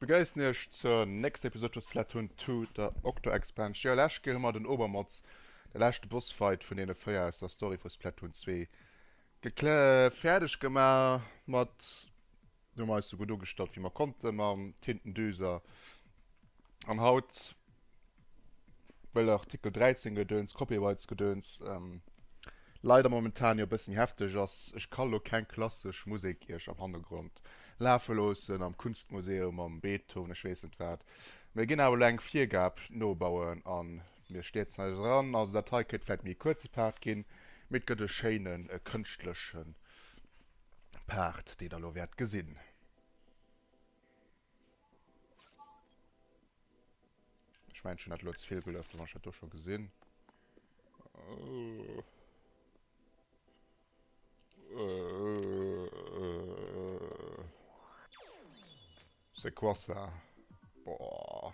begréissen iech zur nächster Episode vu Splatoon 2, der Octo Expansion. Jo, lescht Kéier hu mer den Obermotz, de leschte Bossfight vun deene 4 aus der Story vu Splatoon 2, geklä fäerdeg gemaach mat, hu mer eis sou gutt ugestallt wéi mer konnte mam Tintendüser. An haut Well Artikel 13 Gedöns, Copyrights Gedöns leider momentan jo e bëssen méi hefteg ass. Ech ka lo keng klassesch Musek iech am Hannergrond lafe loossen, am Kunstmuseum, mam Beethoven, ech weess net wat. Mir ginn awer elo eng Virgab nobauen a mir stierzen eis eran. Also dat hei kéint vläit méi e kuerze Part ginn, mee et gëtt e schéinen, e kënschtleche Part, dee der lo wäert gesinn. Ech mengen, ech hunn dat elo ze vill gelueft, wann ech dat do scho gesinn. C'est quoi ça? Boah.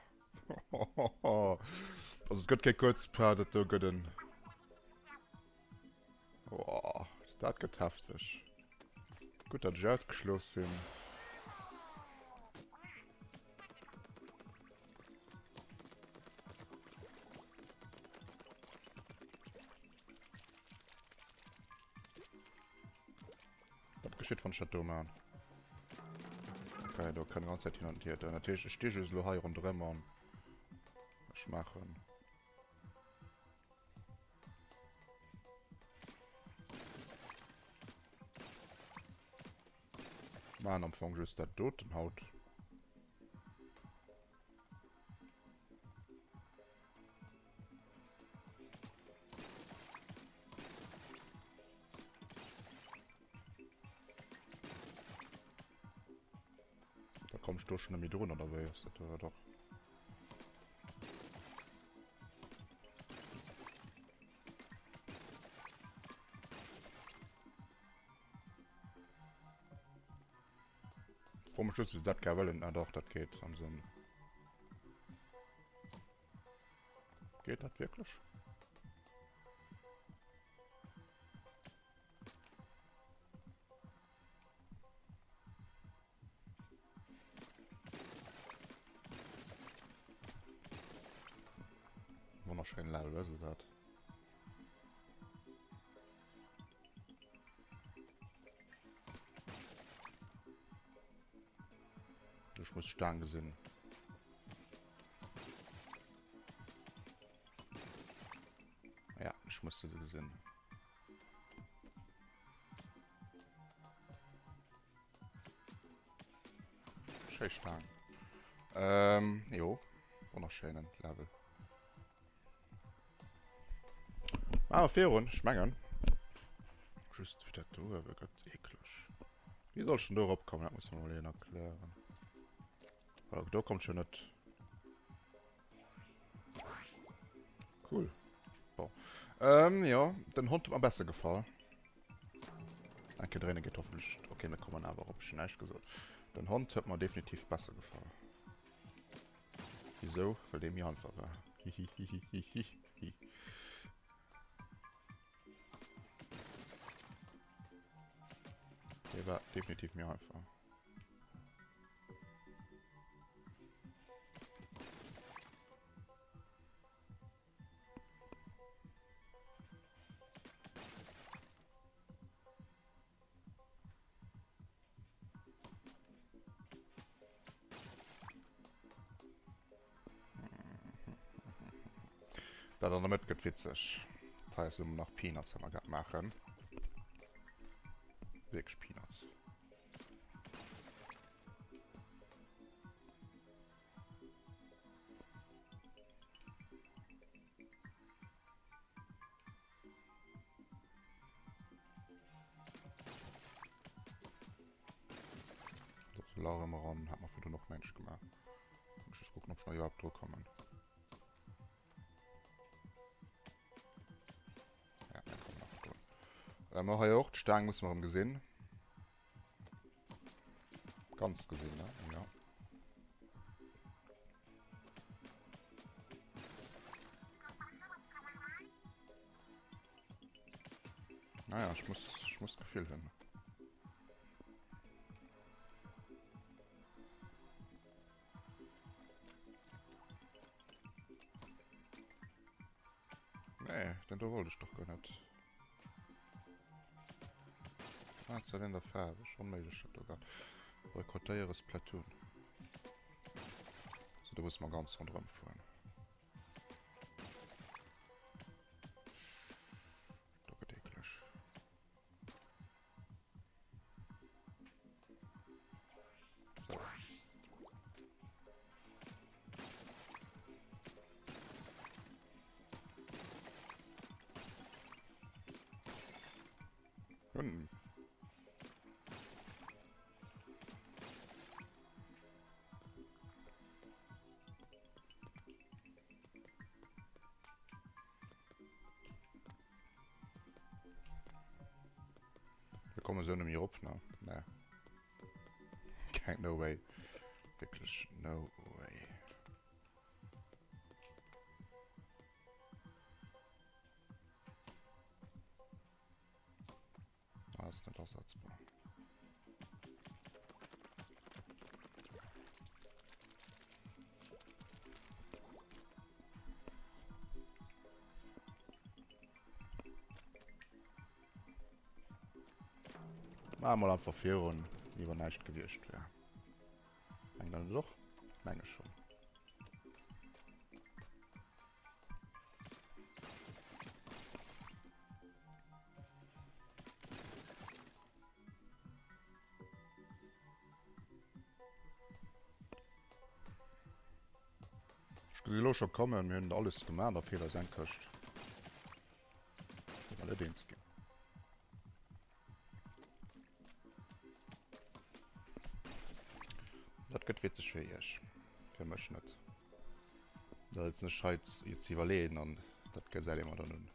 Also et gëtt kee kuerze Part, dat do gëtt en... Boah, dat gëtt hefteg. Gutt, datt ech ausgeschlof sinn. Wat geschitt, wann ech dat do man? Okay, do kann ganz Zeit hin und her. Natierlech, ech sti just elo hei ronderëm an ech maachen. Machen am Fong just dat doten haut. Da komm ich do schon méi drun oder wéi ass dat oder doch? Fro mech just, wéi se dat gär wëllen. Ah doch, dat geet am Sënn. Geet dat wierklech? Wonnerschéin Level, wësst der dat? Ech muss d'Staang gesinn. Ja, ech muss se gesinn. Schéi Staang. Ähm, jo. Wonnerschéinen Level. Maache mer virun, ech mengen. Just fir dat do uewe gëtt eekleg. Wéi soll ech denn do eropkommen? Dat muss mer mol een erklären. Well do kommt jo net. Cool. Bon. Ähm, jo, den Hond huet mer besser gefall. Eng Kéier dréine geet hoffentlech. Okay, mir kommen awer erop. Ech hunn näischt gesot. Den Hond huet mer definitiv besser gefall. Wisou? Well dee méi einfach war. Hihihihihihi. Dee war definitiv méi einfach. Dat an der Mëtt gëtt witzeg. Dat hei ass ëmmer nach Peanuts, wat mer grad maachen. Wierklech Peanuts. Solar ëmmer an, hat mer virdrun och näischt gemaach. Muss just kucken, ob ech nach iwwerhaapt dru kommen. Ja, mir kommen nach drun. Äh, mer hei och, d'Staang musse mer erëm gesinn. Ganz gesinn, ne? Ja. Naja, ich muss, ich muss Gefühl hunn. wëll ech dach guer net. Ah, Zylinder faarweg. Onméiglech dat do grad. Boykottéiere Splatoon. So, do musse mer ganz ronderëm fueren. Do gëtt eekleg. So. Hm. Wir kommen so nämlich op, ne? Ne. Kein no way. Wirklich no way. Ah, ist net ersetzbar. Maache mol einfach virun, wéi wann näischt gewiescht wär. Mengt der net och? Meng ech schonn. Ech gesi lo scho kommen, mir hunn alles gemaach, da feelt eis eng Këscht. Wou mer net eens ginn. Dat gëtt witzeg fir iech. Fir mech net. Da sëtzen ech hei ze iwwerleeën an dat gesäit ee mer dann un.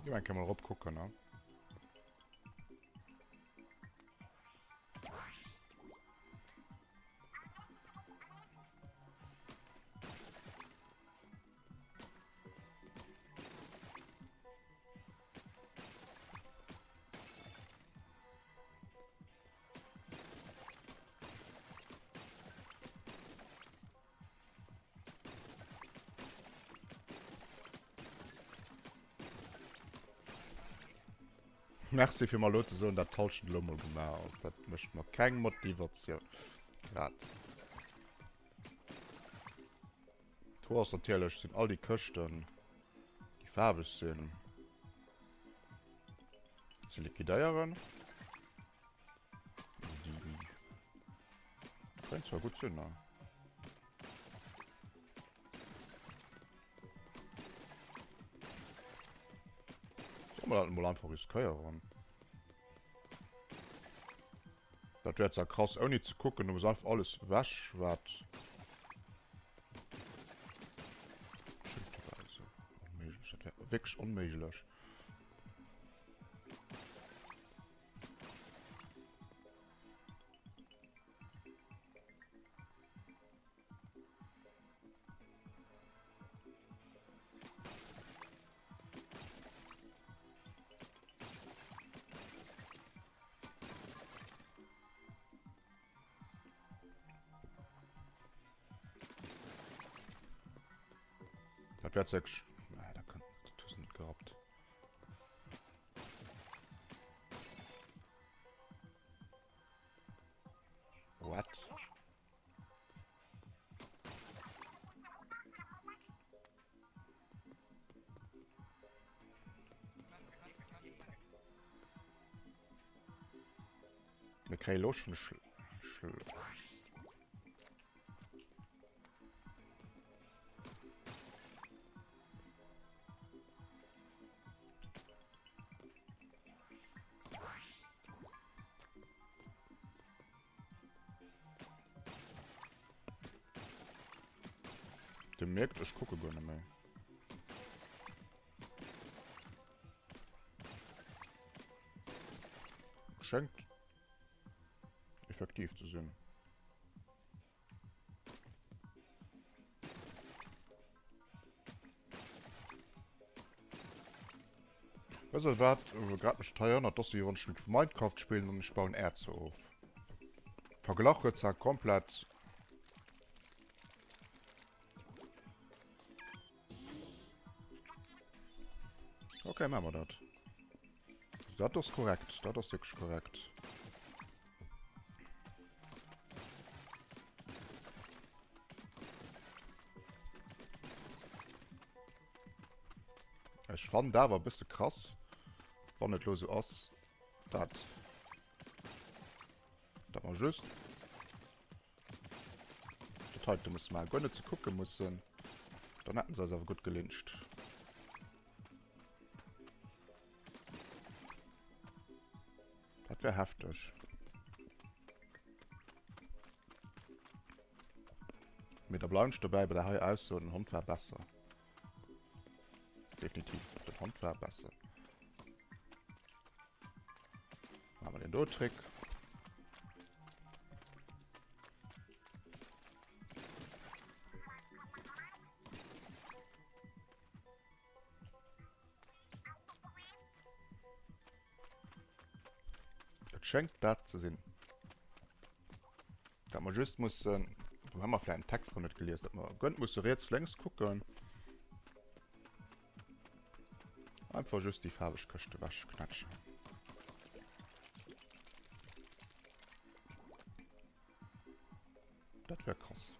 Geh mal kann mal erop kucken, ne? Merci fir mer elo ze soen, dat d'Halschent elo mol gemaach ass. Dat mécht mer keng Motivatioun. Grad. D'Fro ass natierlech, sinn all déi Këschten, déi faarweg sinn, ze liquidéieren? Déi kéint zwar gutt sinn, ne? Soll mer dat mol einfach riskéieren? Dat wär zwar krass, ouni ze kucken, du muss einfach alles weg, wat... Onméiglech, dat wär wierklech onméiglech. Dat wär wierklech... Nee, dat kënnt, dat hu se net gerappt. What? Mir kréie lo schon Schl Schl Dir mierkt, ech kucke guer net méi. Schéngt effektiv ze sinn. Wësst der wat grad mech hei erënnert? Dass wéi wann ech mit Minecraft spillen an ech bauen Äerzer of. Verglach huet zwar komplett Okay, machen wir dat. Dat ass korrekt, dat ass wierklech korrekt. Ech fannen dat awer e bësse krass, wann et lo sou ass, dat dat mer just dat heite musse maachen, guer net ze kucke mussen. Dann hätten se eis awer gutt gelyncht. Dat wär hefteg. Mee da bleiwen ech dobäi bei der hei Ausso, den Hond war besser. Definitiv, den Hond war besser. Machen wir den do Trick. Et schéngt dat ze sinn. Dat mer just mussen, do hu mer vläicht den Text erëm net gelies, dat mer gënnt musse riets, lénks kucken. Einfach just déi faarweg Këscht ewech knätschen. Dat wär krass.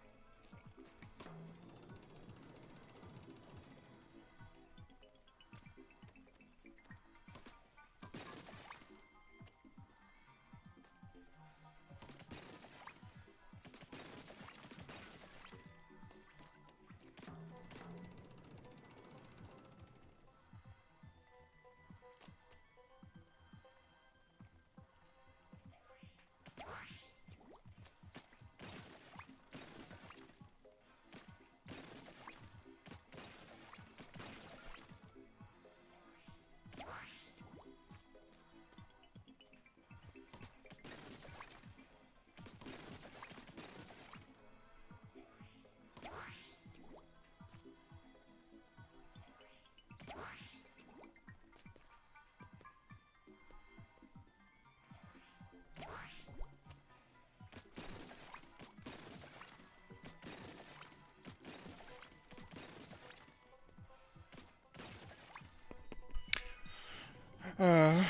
Äh.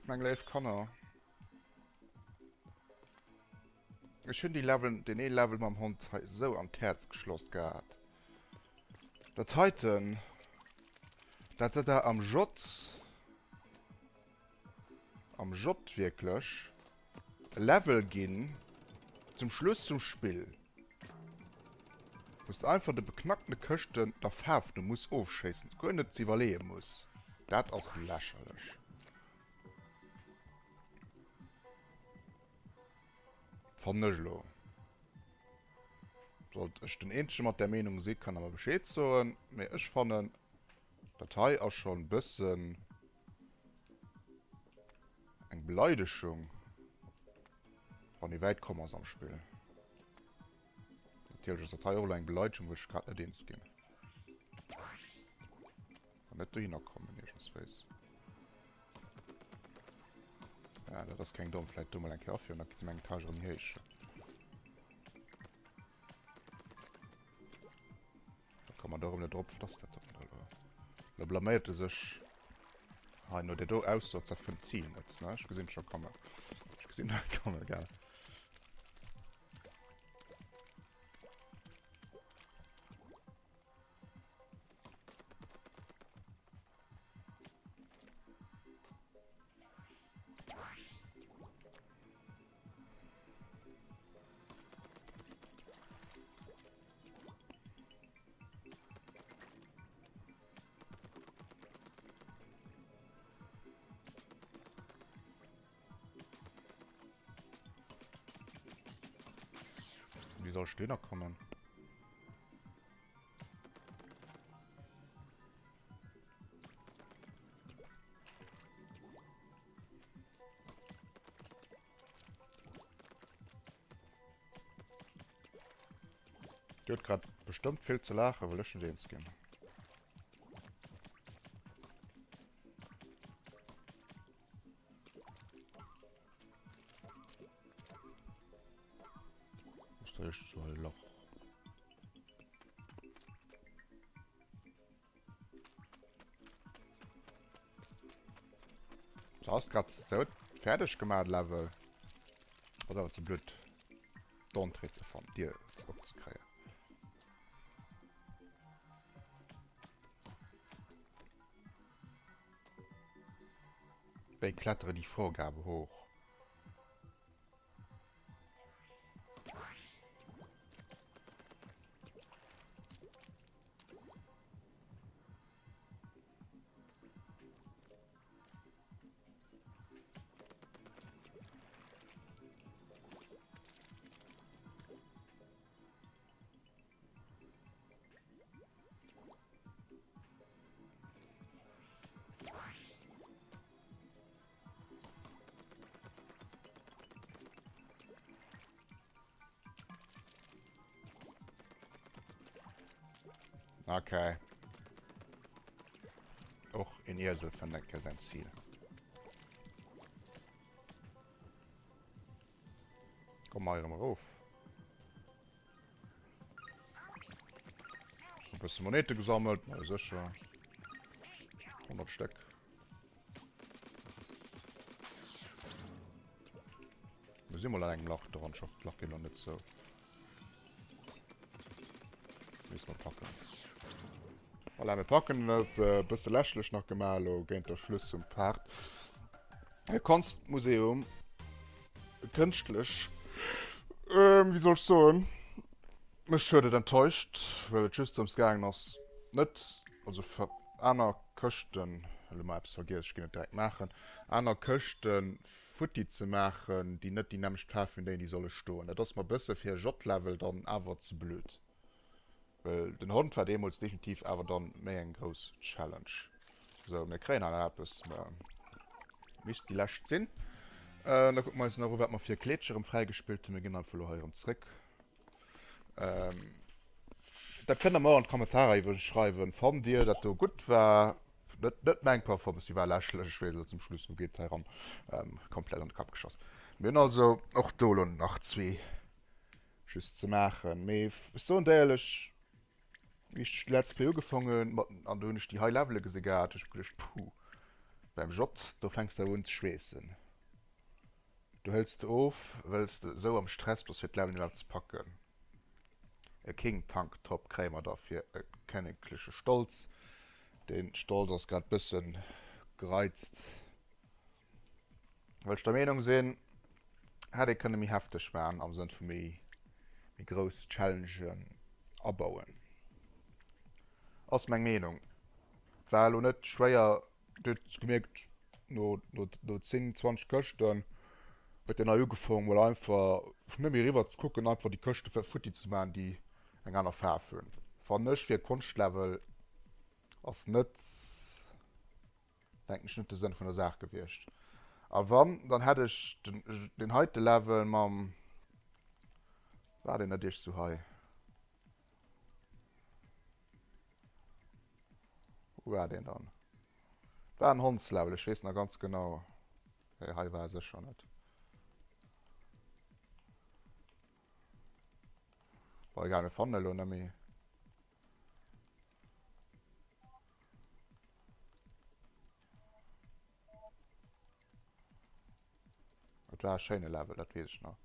Meng léif Kanner. Ech hunn déi Level, deen ee Level mam Hond hei esou an d'Häerz geschloss gehat. Dat heiten, dat se da am J, am J wierklech e Level ginn zum Schluss zum Spill, wou s de einfach de beknackene Këschten der Faarf no muss ofschéissen, guer net ze iwwerleeë muss, dat ass lächerlech. Fannen ech elo. Sollt ech den eenzege mat där Meenung si, kann der mer Bescheed soen, mee ech fannen dat hei ass schonn bëssen eng Beleidegung, wann ee wäit komm ass am Spill. Natierlech ass dat hei och elo eng Beleidegung, wou ech grad net eens ginn. An net dohinner kommen iergendswéis. Ja, dat ass keng domm. Vläit do mol eng Kéier aféieren, da si mer eng Etage erëm méi héich. Da komme mer do erëm net drop. Wat ass dat dann da elo? Elo blaméiert e sech hei no där do Ausso, dat fënnt d'Zil net, ne? Ech gesinn et scho kommen. Ech gesinn dat kommen, gell? Wie soll ech do kommen? Dir hutt grad bestëmmt vill ze laachen, well ech net eens ginn. Ass da echt so ein Loch? So ass grad so fertig gemacht Level. Ass awer ze blöd d'Entrée ze fannen, Dier opzekréien. Wéi klettere déi Vorgabe hoch? Okay. Och en Iesel fënnt eng Kéier säin Zil. Komm mal erëm erof. E bësse Monete gesammelt, ma sécher. 100 Stéck. Mir si mol an engem Lach dran. Ich hoffe, d'Lach geet lo net zou. Müssen wir packen. Voilà, mir packen et e äh, bësse lächerlech nach gemaach elo géint der Schluss zum Part. E Konstmuseum kënschtlech ähm, wéi soll ech soen, mech huet et enttäuscht, well et just drëms gaangen ass, net also aner Këschten, elo mol eppes vergiess, ech ginn et direkt maachen, aner Këschte futti ze maachen, déi net déi nämmlecht Faarf hunn, déi déi solle stoen. Dat ass mer bësse fir J-Level dann awer ze blöd. Well den Hond war deemools definitiv awer dann méi eng grouss Challenge. Sou, mir kréien hei nach eppes. Mä misst déi lescht sinn. Äh, da kucke mer eis nach u, wat mer fir Kleedche erëm fräigespillt hunn. Mir ginn einfach elo hei erëm zréck. Ähm, dat kënnt der mer an d'Kommentarer iwwregens schreiwen. Fannt Dir, dat do gutt war? Net, net meng Performance, déi war lächerlech. Ech weess elo zum Schluss, wou geet hei ran. Ähm, komplett an de Kapp geschoss. Mir hunn also och do elo nach zwee just ze maachen. Mee ech soen der éierlech, wéi ech de Let's Play ugefaangen hunn mat, an do hunn ech déi hei Levele gesi gehat, hu ech geduecht, puh, beim J, do fänks de awer un ze schweessen. Do hëls de of, well s de esou am Stress bass fir d'Levelen iwwerhaapt ze packen. E King Tank Top kréie mer da fir e kennekleche Stolz. De Stolz ass grad bëssen gereizt. Well ech der Meenung sinn, hätt ee kënne méi hefteg maachen, am Sënn vu méi, méi grouss Challengen abauen. Ass meng Meenung. War elo net schwéier, Dir hutt gemierkt, no, no, no 10, 20 Këschten huet en nei ugefaangen, mol einfach net méi eriwwer ze kucken, einfach déi Këschte futti ze maachen, déi eng aner Faarf hunn. Fannen ech fir e Konschtlevel ass net. Denken ech net de Sënn vun der Saach gewiescht. A wann, dann hätt ech den, den heite Level mam, war deen net iech zu hei? Wo war deen dann? War en Hondslevel, ech weess nach ganz genau. Nee, hei war e sécher net. Bon, egal, mir fannen elo net méi. Et war e schéine Level, dat weess ech nach.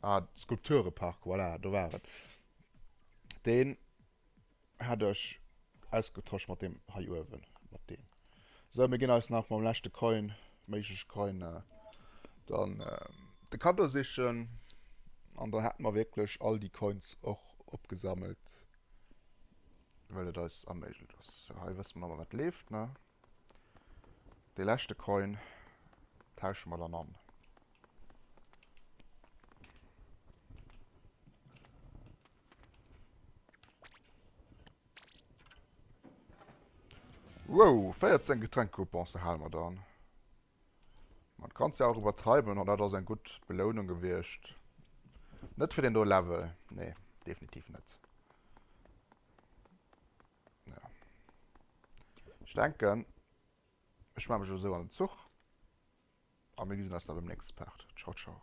Ah, Skulpturepark, voilà, do war et. Deen hat ech ausgetosch mat deem hei uewen, mat deem. Sou, mir ginn eis nach mam leschte Coin, méigleche Coin, dann de Kaddo sichen. An dann hätte mer wierklech all déi Coins och opgesammelt. Well et eis erméiglecht ass. Sou, hei wësse mer nochmol wat leeft, ne? Dee leschte Coin tausche mer dann an. Wow, 14 Getränkcoupons hale mer dann. Man kann es ja auch übertreiben an dat ass eng gutt Belounung gewiescht. Net fir den do Level, nee, definitiv net. Ja. Ech denken, ech maache mech elo esou an den Zuch a mir gesinn eis da beim nächste Part. Ciao, ciao.